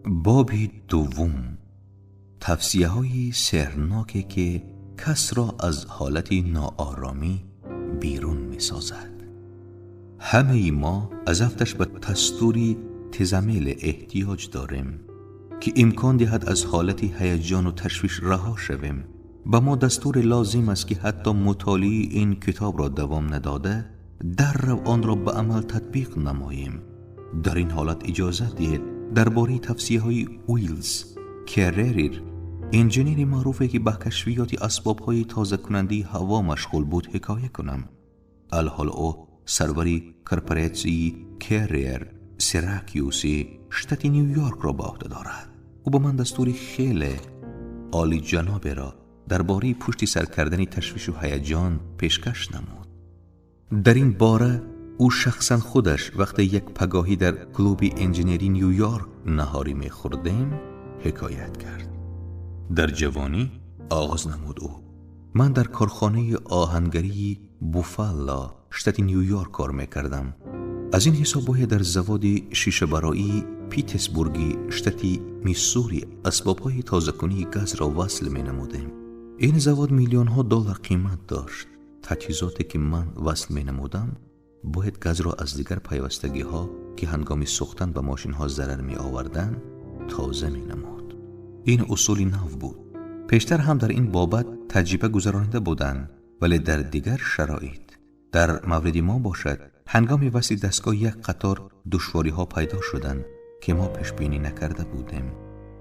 Боби дуввум: тавсияҳои сеҳрноке, ки касро аз ҳолати ноороми берун месозад. Ҳамаи мо аз афташ ба дастури тезамеле эҳтиёҷ дорем, ки имкон диҳад аз ҳолати ҳаяҷону ташвиш раҳо шавем. Ба мо дастуре лозим аст, ки ҳатто мутолиаи ин китобро давом надода, даррав онро ба амал татбиқ намоем. Дар ин ҳолат иҷозат диҳед дар бораи тавсияҳои Уилс Керрер, инженери маъруфе, ки ба кашфиёти асбобҳои тозакунандаи ҳаво машғул буд, ҳикоя кунам. Алҳол ӯ сарвари корпоратсияи Керрер Сиракюси штати Ню-Йоркро ба ӯҳда дорад. Ӯ ба ман дастури хеле олиҷаноберо дар бораи пушти сар кардани ташвишу ҳаяҷон пешкаш намуд. Дар ин бора ӯ шахсан худаш вақте як пагоҳӣ дар клуби инженерии Ню-Йорк наҳорӣ мехӯрдем, ҳикоят кард. Дар ҷавонӣ, оғоз намуд ӯ, ман дар корхонаи оҳангарии Буффало, штати Ню-Йорк, кор мекардам. Аз ин ҳисоб бояд дар заводи шишабароии Питтсбурги штати Миссури асбобҳои тозакунии газро васл менамудем. Ин завод миллионҳо доллар қимат дошт. Таҷҳизоте, ки ман васл менамудам, бояд газро аз дигар пайвастагиҳо, ки ҳангоми сӯхтан ба мошинҳо зарар меоварданд, тоза менамуд. Ин усули нав буд. Пештар ҳам дар ин бобат таҷриба гузаронида буданд, вале дар дигар шароит. Дар мавриди мо бошад, ҳангоми васли дастгоҳ як қатор душвориҳо пайдо шуданд, ки мо пешбинӣ накарда будем.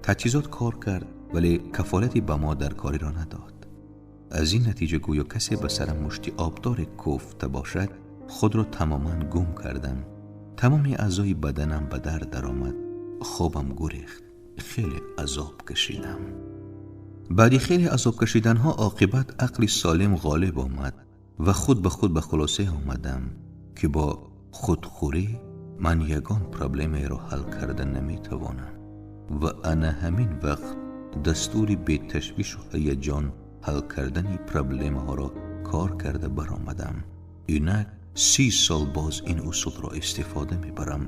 Таҷҳизот кор кард, вале кафолати ба мо дар кориро надод. Аз ин натиҷа гӯё касе ба сарам мушти обдоре кӯфта бошад, худро тамоман гум кардам. Тамоми аъзои баданам ба дард даромад, хобам гурехт, хеле азоб кашидам. Баъди хеле азоб кашиданҳо оқибат ақли солим ғолиб омад ва худ ба худ ба хулоса омадам, ки бо худхӯрӣ ман ягон проблемаеро ҳал карда наметавонам ва ана ҳамин вақт дастури беташвишу ҳаяҷон ҳал кардани проблемаҳоро кор карда баромадам. Инак 30 сол боз ин усулро истифода мебарам.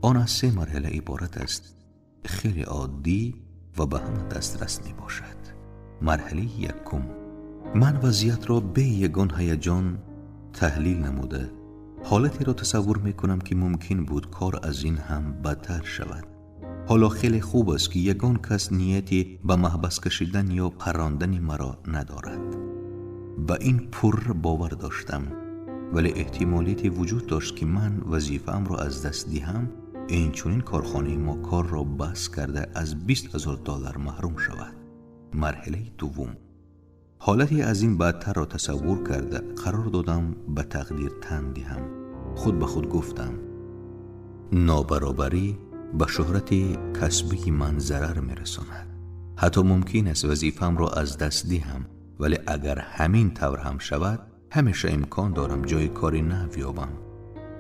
Он аз се марҳила иборат аст, хеле оддӣ ва ба ҳама дастрас мебошад. Марҳилаи якум: ман вазъиятро бе ягон ҳаяҷон таҳлил намуда, ҳолатеро тасаввур мекунам, ки мумкин буд кор аз ин ҳам бадтар шавад. Ҳоло хеле хуб аст, ки ягон кас нияти ба маҳбас кашидан ё паррондани маро надорад. Ба ин пурра бовар доштам, вале эҳтимолияте вуҷуд дошт, ки ман вазифаамро аз даст диҳам. Инчунин корхонаи мо корро бас карда, аз 20 000 доллар маҳрум шавад. Марҳилаи дуввум: ҳолате аз ин бадтарро тасаввур карда, қарор додам ба тақдир тан диҳам. Худ ба худ гуфтам: нобаробарӣ ба шӯҳрати касбии ман зарар мерасонад. Ҳатто мумкин аст вазифаамро аз даст диҳам, вале агар ҳамин тавр ҳам шавад, ҳамеша имкон дорам ҷои кори нав ёбам.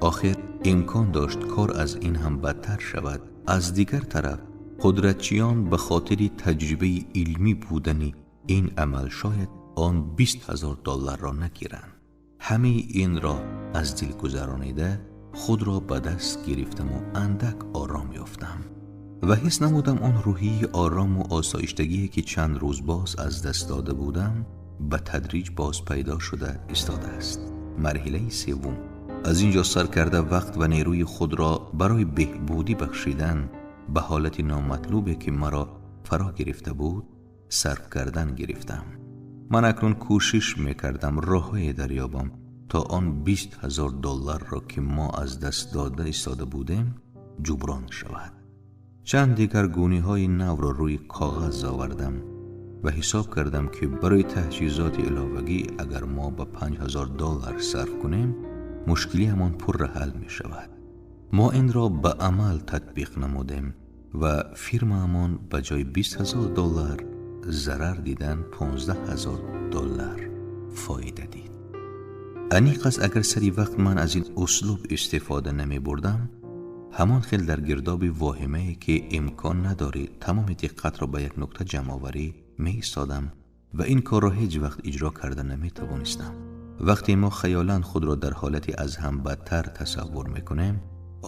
Охир имкон дошт кор аз ин ҳам бадтар шавад. Аз дигар тараф, қудратчиён ба хотири таҷрибаи илмӣ будани ин амал шояд он 20 000 долларро нагиранд. Ҳамаи инро аз дил гузаронида, худро ба даст гирифтаму андак ором ёфтам ва ҳис намудам он рӯҳияи орому осоиштагие, ки чанд рӯз боз аз даст дода будам, ба тадриҷ боз пайдо шуда истодааст. Марҳилаи севум: аз ин ҷо сар карда, вақт ва нерӯи худро барои беҳбудӣ бахшидан ба ҳолати номатлубе, ки маро фаро гирифта буд, сарф кардан гирифтам. Ман акнун кӯшиш мекардам роҳҳое дарёбам, то он 20 000 долларро, ки мо аз даст дода истода будем, ҷуброн шавад. Чанд дигаргуниҳои навро рӯи коғаз овардам ва ҳисоб кардам, ки барои таҷҳизоти иловагӣ агар мо ба 5000 доллар сарф кунем, мушкилиамон пурра ҳал мешавад. Мо инро ба амал татбиқ намудем ва фирмаамон ба ҷои 20 000 доллар зарар дидан 15 000 доллар фоида дид. Аниқ аст, агар сари вақт ман аз ин услуб истифода намебурдам, ҳамон хел дар гирдоби воҳимае, ки имкон надорӣ тамоми диққатро ба як нуқта ҷамъоварӣ, меистодам ва ин корро ҳеҷ вақт иҷро карда наметавонистам. Вақте мо хаёлан худро дар ҳолати аз ҳам бадтар тасаввур мекунем,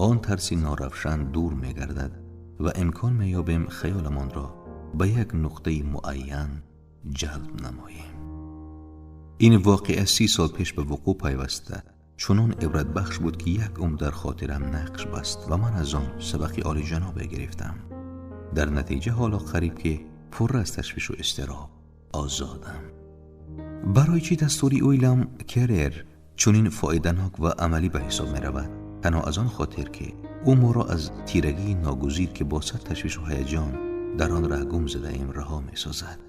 он тарси норавшан дур мегардад. ва имкон меёбем хаёламонро ба як нуқтаи муайян ҷалб намоем. Ин воқеа 30 сол пеш ба вуқӯъ пайваста чунон ибратбахш буд, ки як умр дар хотирам нақш баст ва ман аз он сабақи олиҷанобе гирифтам. Дар натиҷа ҳоло қариб ки пурра аз ташвишу изтироб озодам. Барои чӣ дастури Уилям Керрер чунин фоиданок ва амалӣ ба ҳисоб меравад? Танҳо аз он хотир, ки ӯ моро аз тирагии ногузир, ки бо сад ташвишу ҳаяҷон дар он раҳ гум задаем, раҳо месозад.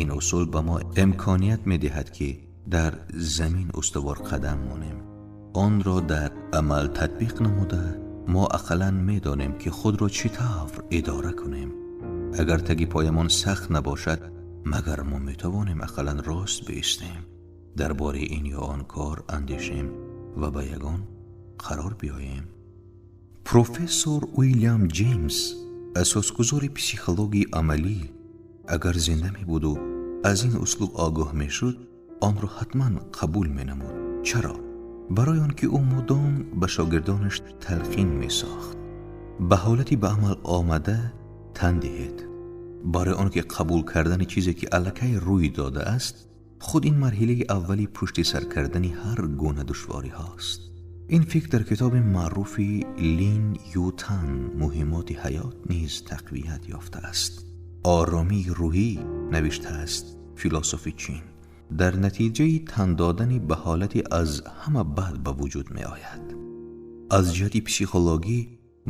Ин усул ба мо имконият медиҳад, ки дар замин устувор қадам монем. Онро дар амал татбиқ намуда мо ақаллан медонем, ки худро чӣ тавр идора кунем. Агар таги поямон сахт набошад, магар мо метавонем ақаллан рост биистем, дар бораи ин ё он кор андешем ва ба ягон қарор биёем? Профессор Уилям Ҷеймс, асосгузори психологияи амалӣ, агар зинда мебуду аз ин услуб огоҳ мешуд, онро ҳатман қабул менамуд. Чаро? Барои он ки ӯ мудом ба шогирдонаш талқин месохт: ба ҳолати ба амал омада тан диҳед. Барои он ки қабул кардани чизе, ки аллакай рӯй додааст, худ ин марҳилаи аввали пушти сар кардани ҳар гуна душвориҳост. Ин фикр дар китоби маъруфи Лин Ютан «Муҳиммоти ҳаёт» низ тақвият ёфтааст. Оромии рӯҳӣ, навиштааст философи Чин, дар натиҷаи тан додани ба ҳолати аз ҳама бад ба вуҷуд меояд. Аз ҷиҳати психологӣ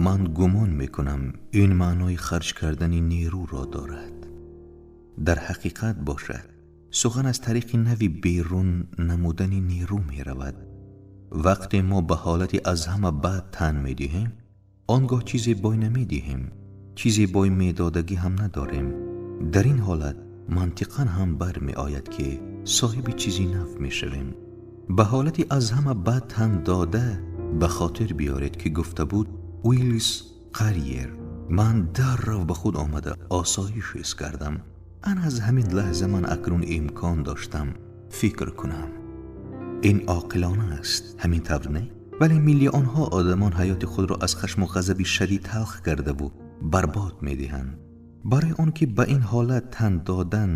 ман гумон мекунам, ин маънои харҷ кардани нерӯро дорад. Дар ҳақиқат бошад, сухан аз тариқи нави берун намудани нерӯ меравад. Вақте мо ба ҳолати аз ҳама бад тан медиҳем, он гоҳ чизе бой намедиҳем, чизе бой медодагӣ ҳам надорем. Дар ин ҳолат мантиқан ҳам бармеояд, ки соҳиби чизи нав мешавем. Ба ҳолати аз ҳама бад тан дода ба хотир биёред, ки гуфта буд Уиллис Қарьер: «Ман даррав ба худ омада осоиш ҳис кардам. Ана аз ҳамин лаҳза ман акнун имкон доштам фикр кунам». Ин оқилона аст, ҳамин тавр не? Вале миллионҳо одамон ҳаёти худро аз хашму ғазаби шадид талх кардаву барбод медиҳанд. Барои он ки ба ин ҳолат тан додан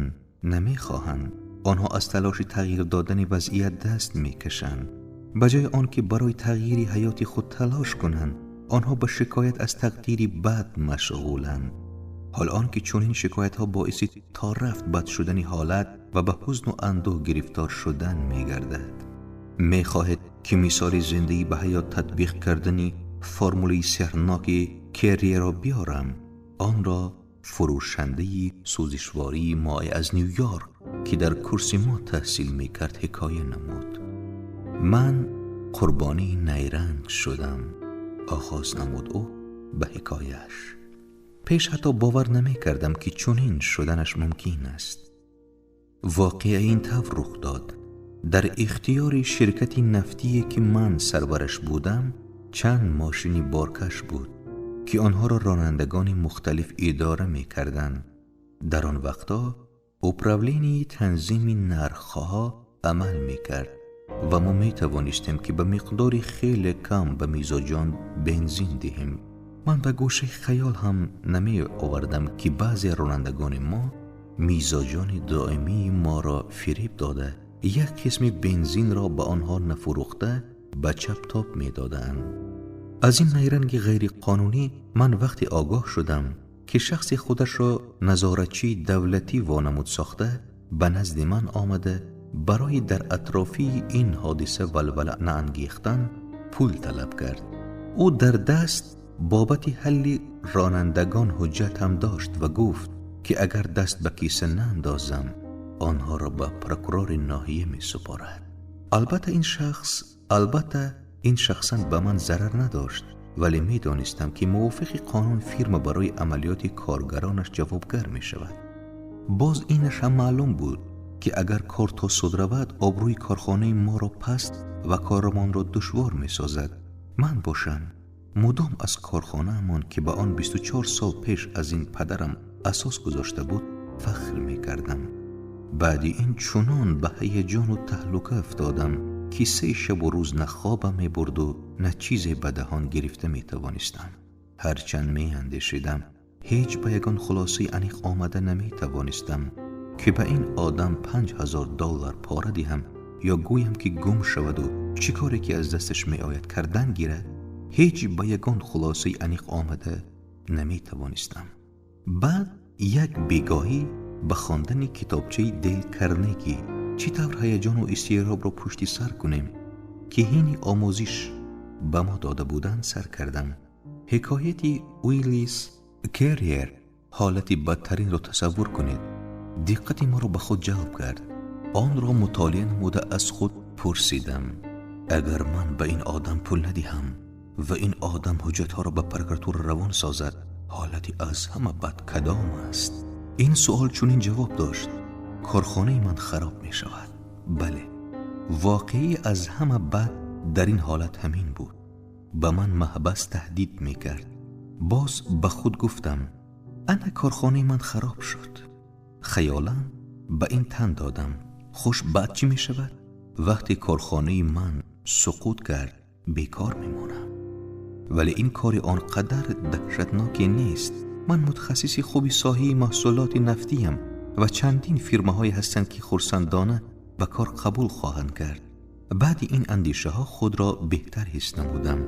намехоҳанд, онҳо аз талоши тағйир додани вазъият даст мекашанд. Ба ҷои он ки барои тағйири ҳаёти худ талош кунанд, онҳо ба шикоят аз тақдири бад машғуланд. Ҳол он ки чунин шикоятҳо боиси то рафт бад шудани ҳолат ва ба ҳузну андӯҳ гирифтор шудан мегардад. Мехоҳед, ки мисоли зиндаи ба ҳаёт татбиқ кардани формулаи сеҳрноки Керриеро биёрам? Онро фурӯшандаи сӯзишвории моеъ аз Ню-Йорк, ки дар курси мо таҳсил мекард, ҳикоя намуд. «Ман қурбонии найранг шудам», оғоз намуд ӯ ба ҳикояаш. «Пеш ҳатто бовар намекардам, ки чунин шуданаш мумкин аст. Воқеа ин тавр рух дод. Дар ихтиёри ширкати нафтие, ки ман сарвараш будам, чанд мошини боркаш буд, ки онҳоро ронандагони мухталиф идора мекарданд. Дар он вақтҳо управлении танзими нархҳо амал мекард ва мо метавонистем, ки ба миқдори хеле кам ба мизоҷон бензин диҳем. Ман ба гӯшаи хаёл ҳам намеовардам, ки баъзе ронандагони мо мизоҷони доимии моро фиреб дода, як қисми бензинро ба онҳо нафурӯхта, ба чап тоб медодаанд. Аз ин найранги ғайриқонунӣ ман вақте огоҳ шудам, ки шахсе худашро назоратчии давлатӣ вонамуд сохта ба назди ман омада, барои дар атрофии ин ҳодиса валвала наангехтан пул талаб кард. Ӯ дар даст бобати ҳалли ронандагон ҳуҷҷат ҳам дошт ва гуфт, ки агар даст ба киса наандозам, онҳоро ба прокурори ноҳия месупорад. Албатта, ин шахсан ба ман зарар надошт, вале медонистам, ки мувофиқи қонун фирма барои амалиёти коргаронаш ҷавобгар мешавад. Боз инаш ҳам маълум буд, ки агар кор то суд равад, обрӯи корхонаи моро паст ва корамонро душвор месозад. Ман бошам мудом аз корхонаамон, ки ба он 24 сол пеш аз ин падарам асос гузошта буд, фахр мекардам. Баъди ин чунон ба ҳаяҷону таҳлука афтодам, ки 3 шабу рӯз на хобам мебурду, на чизе ба даҳон гирифта метавонистам. Ҳарчанд меандешидам, Ҳеҷ ба ягон хулосаи аниқ омада наметавонистам ки ба ин одам $5000 пора диҳам ё гӯям ки гум шаваду чӣ коре ки аз дасташ меояд кардан гирад. Ҳеҷ ба ягон хулосаи аниқ омада наметавонистам. Баъд як бегоҳӣ ба хондани китобчаи Дейл Карнеги чӣ тавр ҳаяҷону изтиробро пушти сар кунем, ки ҳини омӯзиш ба мо дода буданд, сар кардам. Ҳикояти Уиллис Керриер ҳолати бадтаринро тасаввур кунед, диққати маро ба худ ҷалб кард. Онро мутолиа намуда аз худ пурсидам: агар ман ба ин одам пул надиҳам ва ин одам ҳуҷҷатҳоро ба прокуратура равон созад, ҳолати аз ҳама бад кадом аст? Ин суол чунин ҷавоб дошт: корхонаи ман хароб мешавад. Бале, воқеӣ аз ҳама бад дар ин ҳолат ҳамин буд. Ба ман маҳбас таҳдид мекард. Боз ба худ гуфтам: ана корхонаи ман хароб шуд. Хаёлан ба ин тан додам. Хуш баъд чӣ мешавад? Вақте корхонаи ман суқут кард, бекор мемонам. Вале ин кори он қадар даҳшатноке нест. Ман мутахассиси хуби соҳаи маҳсулоти нафтиям ва чандин фирмаҳое ҳастанд, ки хурсандона ба кор қабул хоҳанд кард. Баъди ин андешаҳо худро беҳтар ҳис намудам.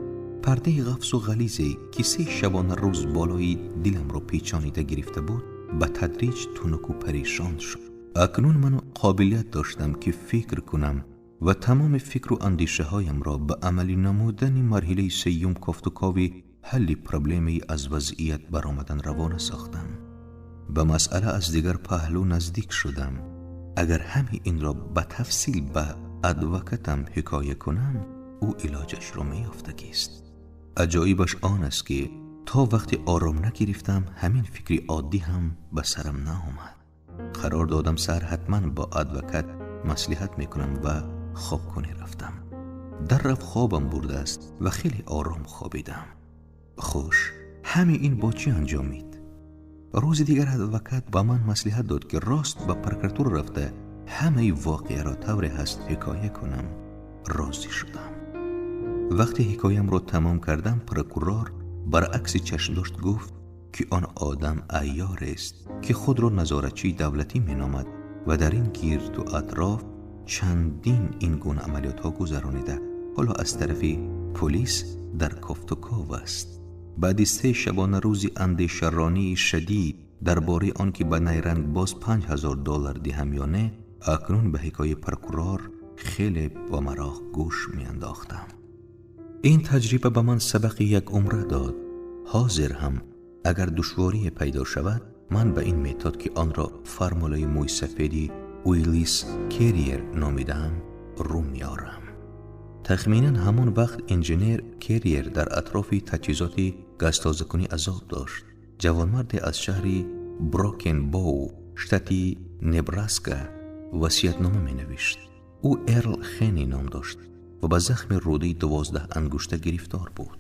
Пардаи ғафсу ғализе, ки 3 шабона рӯз болои диламро печонида гирифта буд, ба тадриҷ тунуку парешон шуд. Акнун ман қобилият доштам, ки фикр кунам ва тамоми фикру андешаҳоямро ба амалӣ намудани марҳилаи сеюм кофтукови ҳалли проблемаи аз вазъият баромадан равона сохтам. Ба масъала аз дигар паҳлӯ наздик шудам. Агар ҳамин инро ба тафсил ба адвокатам ҳикоя кунам, ӯ илоҷашро меёфтагист. Аҷоибаш он аст, ки то вақти ором нагирифтам, ҳамин фикри оддӣ ҳам ба сарам наомад. Қарор додам сар ҳатман бо адвокат маслиҳат мекунам ва хобкунӣ рафтам. Дар рафт хобам бурдааст ва хеле ором хобидам. Хуш, ҳамин ин бо чӣ анҷомид? Рӯзи дигар адвокат ба ман маслиҳат дод, ки рост ба прокуратура рафта ҳамаи воқеаро тавре ҳаст ҳикоя кунам. Розӣ шудам. Вақте ҳикоямро тамом кардам, прокурор баръакси чашмдошт гуфт, ки он одам айёрест, ки худро назоратчии давлатӣ меномад ва дар ин гирду атроф чандин ин гуна амалиётҳо гузаронида, ҳоло аз тарафи полис дар кофтуков аст. Баъди 3 шабона рӯзи андешаронии шадид дар бораи он ки ба найрангбоз $5000 диҳам ё не, акнун ба ҳикояи прокурор хеле ба мароқ гӯш меандохтам. Ин таҷриба ба ман сабақи як умра дод. Ҳозир ҳам агар душворие пайдо шавад, ман ба ин метод, ки онро формулаи мӯйсафеди Уиллис Керриер номидаам, рӯ меорам. Тахминан ҳамон вақт инженер Керриер дар атрофи таҷҳизоти газтозакунӣ азоб дошт. Ҷавонмарде аз шаҳри Брокенбоу, штати Небраска, васиятнома менавишт. Ӯ Эрл Хенни ном дошт ва ба захми рӯдаи 12 ангушта гирифтор буд.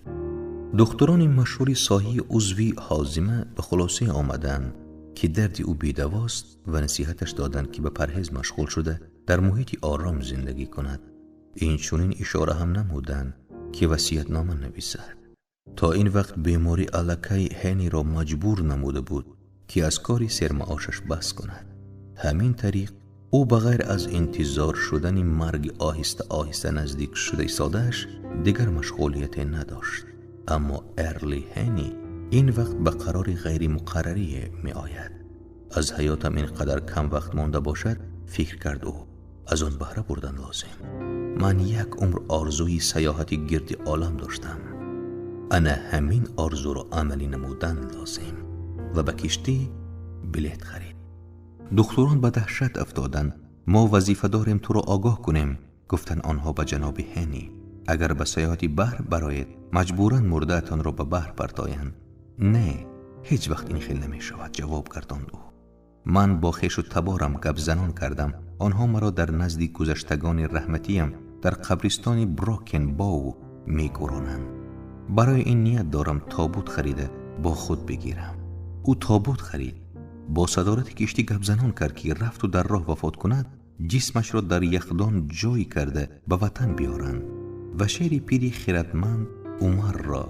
Духтурони машҳури соҳаи узви ҳозима ба хулоса омаданд, ки дарди ӯ бедавост ва насиҳаташ доданд, ки ба парҳез машғул шуда дар муҳити ором зиндагӣ кунад. Инчунин ишора ҳам намуданд, ки васиятнома нависад. То ин вақт беморӣ аллакай Ҳенниро маҷбур намуда буд, ки аз кори сермаошаш бас кунад. Ҳамин тариқ ӯ ба ғайр аз интизор шудани марги оҳиста оҳиста наздик шуда истодааш дигар машғулияте надошт. Аммо Эрли Ҳенни ин вақт ба қарори ғайримуқаррарие меояд. Аз ҳаётам ин қадар кам вақт монда бошад, фикр кард ӯ, аз он баҳра бурдан лозим. Ман як умр орзуи саёҳати гирди олам доштам. Ана ҳамин орзуро амалӣ намудан лозим. Ва ба киштӣ билет харид. Духтурон ба даҳшат афтоданд. Мо вазифа дорем туро огоҳ кунем, гуфтанд онҳо ба ҷаноби Ҳенни. Агар ба саёҳати баҳр бароед, маҷбуран мурдаатонро ба баҳр партоянд. Не, ҳеҷ вақт ин хел намешавад, ҷавоб гардонд ӯ. Ман бо хешу таборам гапзанон кардам. Онҳо маро дар назди гузаштагони раҳматиям дар қабристони Брокенбоу мегӯронанд. Барои ин ният дорам тобут харида бо худ бигирам. Ӯ тобут харид. Бо садорати киштӣ гапзанон кард, ки рафту дар роҳ вафот кунад, ҷисмашро дар яхдон ҷой карда ба ватан биёранд. Ва шеъри пири хиратманд Умарро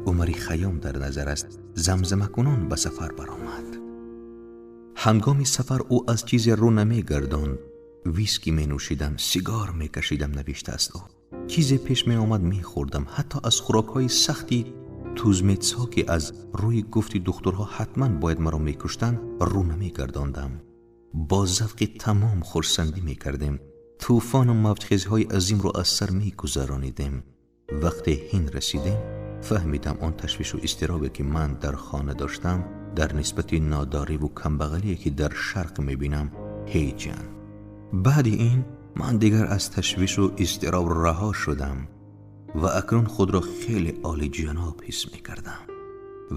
Умари Хайём дар назар аст, замзамакунон ба сафар баромад. Ҳангоми сафар ӯ аз чизе рӯ намегардонд. Виски менӯшидам, сигор мекашидам, навиштааст ӯ. Чизе пеш меомад мехӯрдам, ҳатто аз хӯрокҳои сахти тузметсҳо, ки аз рӯи гуфти духтурҳо ҳатман бояд маро мекуштанд, рӯ намегардондам. Бо завқи тамом хурсандӣ мекардем. Тӯфону мавҷхезҳои азимро аз сар мегузаронидем. Вақте ҳинд расидем, фаҳмидам он ташвишу изтиробе, ки ман дар хона доштам, дар нисбати нодориву камбағалие, ки дар шарқ мебинам, ҳеҷанд. Баъди ин ман дигар аз ташвишу изтироб раҳо шудам ва акнун худро хеле олиҷаноб ҳис мекардам.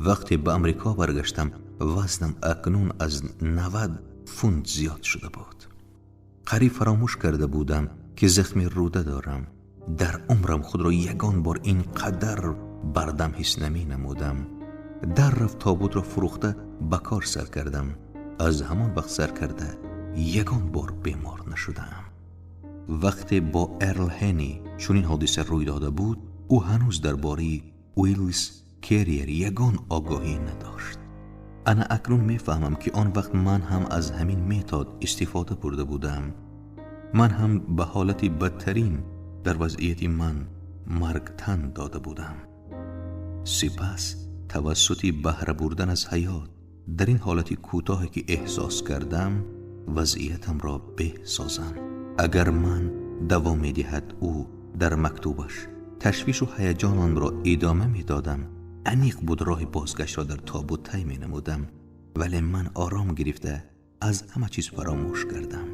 Вақте ба Амрико баргаштам, вазнам акнун аз 90 фунт зиёд шуда буд. Қариб фаромӯш карда будам, ки захми рӯда дорам. Дар умрам худро ягон бор ин қадар бардам ҳис наменамудам. Дар рафт тобутро фурӯхта ба кор сар кардам. Аз ҳамон вақт сар карда ягон бор бемор нашудам. Вақте бо Эрл Ҳенни чунин ҳодиса рӯй дода буд, ӯ ҳанӯз дар бораи Уиллис Керриер ягон огоҳӣ надошт. Ана акнун мефаҳмам, ки он вақт ман ҳам аз ҳамин метод истифода бурда будам. Ман ҳам ба ҳолати бадтарин дар вазъияти ман марг тан дода будам. Сипас тавассути баҳра бурдан аз ҳаёт дар ин ҳолати кӯтоҳе, ки эҳсос кардам, вазъиятамро беҳ созам. Агар ман давом медиҳад ӯ дар мактубаш ташвишу ҳаяҷонамро идома медодам, аниқ буд роҳи бозгаштро дар тобут тай менамудам. Вале ман ором гирифта аз ҳама чиз фаромӯш кардам.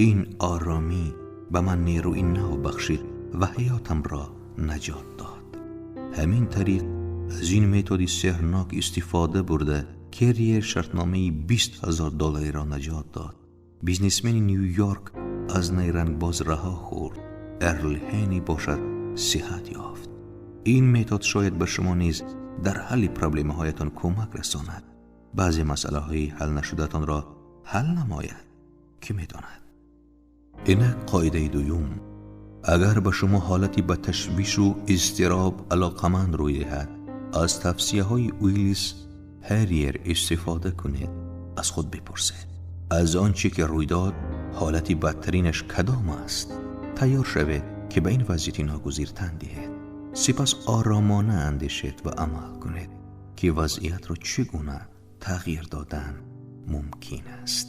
Ин оромӣ ба ман нерӯи нав бахшид ва ҳаётамро наҷот дод. Ҳамин тариқ аз ин методи сеҳрнок истифода бурда, Керриер шартномаи $20,000 наҷот дод. Бизнесмени Нью-Йорк аз найрангбоз раҳо хӯрд. Эрл Ҳенни бошад сиҳат ёфт. Ин метод шояд ба шумо низ дар ҳалли проблемаҳоятон кӯмак расонад. Баъзе масъалаҳои ҳал нашудаатонро ҳал намояд, ки медонад. Инак қоидаи дуюм. Агар ба шумо ҳолати ба ташвишу изтироб алоқаманд рӯй диҳад, аз тавсияҳои Уиллис Ҳерриер истифода кунед. Аз худ бипурсед: аз он чӣ ки рӯй дод, ҳолати бадтаринаш кадом аст? Тайёр шавед, ки ба ин вазъияти ногузир тан диҳед. Сипас оромона андешед ва амал кунед, ки вазъиятро чӣ гуна тағйир додан мумкин аст.